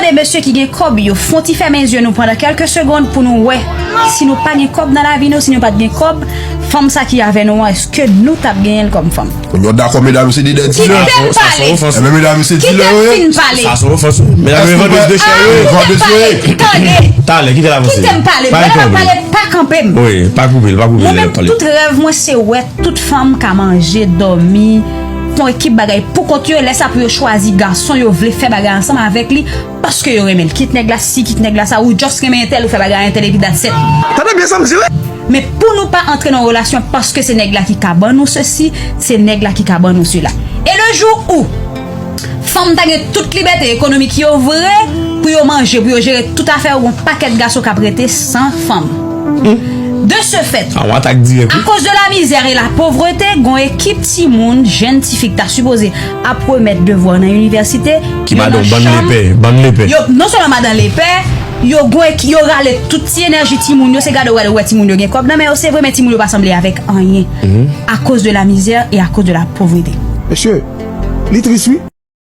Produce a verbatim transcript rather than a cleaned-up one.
E mesye ki gen kòb yo, fon ti fèmen zye nou pandan kèlke segonn pou nou wè si nou pa gen kòb nan lavi nou, si nou pa t gen kòb, fanm sa ki avè nou an, èske nou t ap genyen l kòm fanm? Yo dakò medam se de dèd dilè. Kite m pale. Enben medam se dilè yo ye. Kite m fin pale. Sa se yon ofans wi. Medam yo vandèz de chè yo ye. Kite m pale. Tande. Talè, kite l avanse. Kite m pale. Mwen la pale, pa kanpe m. Wi, pa koupe l, pa koupe l. Mwen menm tout rèv mwen se wè tout fanm ka manje, dòmi, fè yon ekip bagay pou kont yo, lè sa pou yo chwazi gason yo vle fè bagay ansanm avèk li, paske yo renmen l. Kit nèg la si, kit nèg la sa, ou just renmen entèl, ou fè bagay entèl epi that's it. Tande byen sa m di wi. Men pou nou pa antre nan yon relasyon paske se nèg la ki ka ban nou sesi, se nèg la ki ka ban nou sela. E le jou ou fanm ta gen tout libète ekonomik yo vre pou yo manje, pou yo jere tout afè yo, gon pakèt gason k ap rete san fanm. De ce fait, A yon atak dirèk wi. Akoz de la mizè e la povrete, gon ekip timoun, jèn tifi k ta sipoze ap remèt devwa nan inivèsite, Ki madan w, bann lepè, bann lepè. Yo non sèlman madan lepè, yo gon ek- yo rale tout ti enèji timoun yo, se gade w gade w wè timoun yo gen kòb nan men yo, se vre, men timoun yo pa sanble avèk anyen. Akoz de la mizè e akoz de la povrete. Mesye, li tris wi.